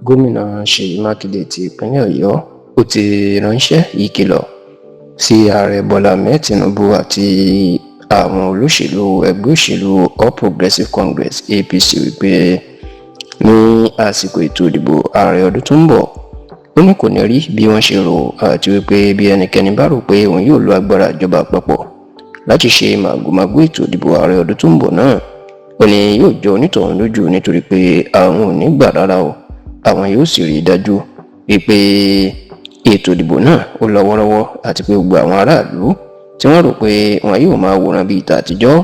Gómìnà Ṣèyí Mákindé ti ìpínlẹ̀ Ọ̀yọ́ ó ti ránṣẹ́ ìkìlọ̀ sí Ààrẹ Bọ́lá Ahmed Tinubu àti àwọn olóṣèlú ẹgbẹ́ òṣèlú All Progressives Congress, APC, wípé ní àsìkò ètò ìdìbò ààrẹ ọdún tó ń bọ̀, ó ní kò ní rí bí wọ́n ṣe rò, àti wípé bí ẹnikẹ́ni bá rò pé òun yóò lo agbára ìjọba àpapọ̀ láti ṣe màgòmágó ètò ìdìbò ààrẹ ọdún tó ń bọ̀ náà, ó ní yóò jọ onítọ̀hún lójú, nítorí pé àwọn ò ní gbà rárá o. Àwọn yóò sì rí i dájú wípé ètò ìdìbò náà ó lọ wọ́rọ́wọ́, àti pé gbogbo àwọn aráàlú tí wọ́n rò pé wọn yóò máa wòran bíi ìta àtijọ́,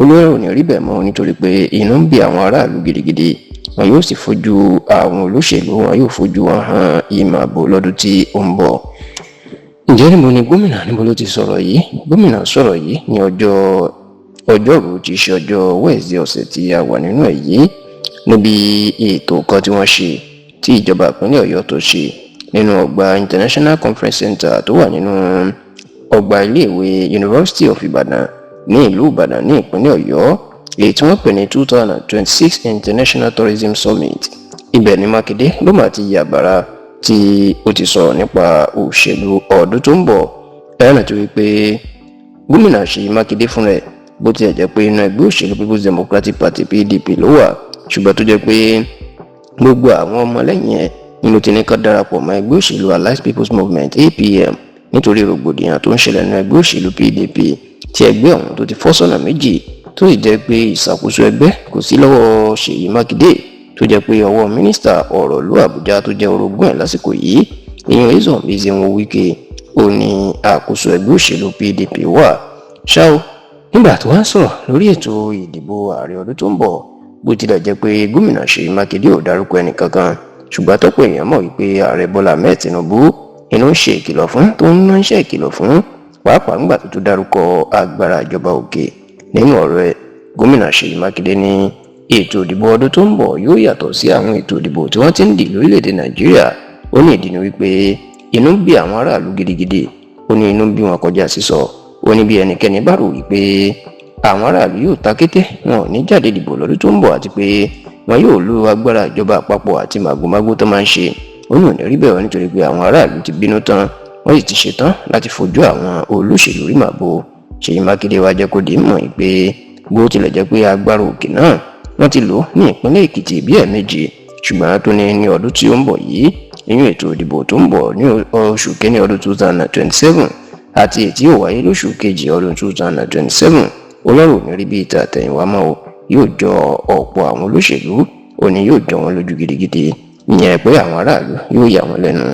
olóyè ò ní rí bẹ́ẹ̀ mọ́, nítorí pé inú ń bí àwọn aráàlú gidigidi. Wọn yóò sì fojú àwọn olóṣèlú, wọn yóò fojú wọn hàn ìmọ̀ ààbò lọ́dún tí ó ń bọ̀. Ǹjẹ́ níbo ni gómìnà, níbo ló ti sọ̀rọ̀ yìí? Gómìnà sọ̀rọ̀ yìí ní ọjọ́ Ọjọ́rú, tí í ṣe ọjọ́ Wednesday ọ̀sẹ̀ tí a wà nínú ẹ̀ yìí, níbi ètò kan tí wọ́n ṣe, tí ìjọba ìpínlẹ̀ Ọ̀yọ́ tó ṣe nínú ọgbà International Conference Center tó wà nínú ọgbà iléèwé University of Ibadan ní ìlú Ìbàdàn ní ìpínlẹ̀ Ọ̀yọ́, èyí tí wọ́n pè ní 2026 International Tourism Summit. Ibẹ̀ ní Mákindé ló máa ti yàbàrá tí ó ti sọ̀rọ̀ nípa òṣèlú ọdún tó ń bọ̀. Ẹ̀rọ tó wí pé gómìnà Ṣèyí Mákindé fúnra ẹ̀, bó tilẹ̀ jẹ́ pé inú ẹgbẹ́ òṣèlú People's Democratic Party, PDP, ló wà, ṣùgbọ́n tó jẹ́ pé gbogbo àwọn ọmọlẹ́yìn ẹ̀ nínú tí ní ká darapọ̀ mọ́ ẹgbẹ́ òṣèlú Allied People's Movement, APM, nítorí rògbòdìyàn tó ń ṣẹlẹ̀ nínú ẹgbẹ́ òṣèlú PDP, tí ẹgbẹ́ ọ̀hún tó ti fọ́ sọ́nà méjì, tó sì jẹ́ pé ìṣàkóso ẹgbẹ́ kò sí lọ́wọ́ Ṣèyí Mákindé, tó jẹ́ pé ọwọ́ mínísítà ọ̀rọ̀ ìlú Àbújá tó jẹ́ orogún ẹ̀ lásìkò yìí, ìyẹn Nyesom Ezenwo Wike, ó ní àkóso ẹgbẹ́ òṣèlú PDP wà. Ṣá o, nígbà tó wá ń sọ̀rọ̀ lórí ètò ìdìbò ààrẹ ọdún tó ń bọ̀, bó tilẹ̀ jẹ́ pé gómìnà Ṣèyí Mákindé ò dárúkọ ẹnìkankan, ṣùgbọ́n tọ́pọ̀ èèyàn mọ̀ wípé Ààrẹ Bọ́lá Ahmed Tinubu inú ń ṣe ìkìlọ̀ fún, tó ń ránṣẹ́ ìkìlọ̀ fún, pàápàá ńgbà tó tún dárúkọ agbára ìjọba òkè nínú ọ̀rọ̀ ẹ̀. Gómìnà Ṣèyí Mákindé ní ètò ìdìbò ọdún tó ń bọ̀ yóò yàtọ̀ sí àwọn ètò ìdìbò tí wọ́n ti ń dì lórílẹ̀‐èdè Nàìjíríà. Ó ní ìdí ni wípé inú bí àwọn aráàlú gidigidi. Ó ní inú bí wọn kọjá sísọ. Ó ní bí ẹnikẹ́ni bá rò wípé àwọn aráàlú yóò ta kété, wọn ò ní jáde dìbò lọ́dún tó ń bọ̀, àti pé wọn yóò lo agbára ìjọba àpapọ̀ àti màgòmágó tó máa ń ṣe, ó ní ò ní rí bẹ́ẹ̀, nítorí pé àwọn aráàlú ti bínú tán, wọ́n sì ti ṣetán láti fojú àwọn olóṣèlú rí màbo. Ṣèyí Mákindé wá jẹ́ kó di mọ̀ pé bó tilẹ̀ jẹ́ pé agbára òkè náà wọ́n ti lò ní ìpínlẹ̀ Èkìtì bí ẹ̀ẹ̀mejì, ṣùgbọ́n tó ní ní ọdún tí ó ń bọ̀ yìí, nínú ètò ìdìbò tó ń bọ̀ ní oṣù kínní ọdún 2027 àti èyí tí yóò wáyé lóṣù kejì ọdún 2027, ọlọ́run ò ní rí bí ìta àtẹ̀yìnwá mọ́ o. Yóò jọ ọ̀pọ̀ àwọn olóṣèlú, ó ní yóò jọ wọn lójú gidigidi, ìyẹn pé àwọn aráàlú yóò yà wọ́n lẹ́nu.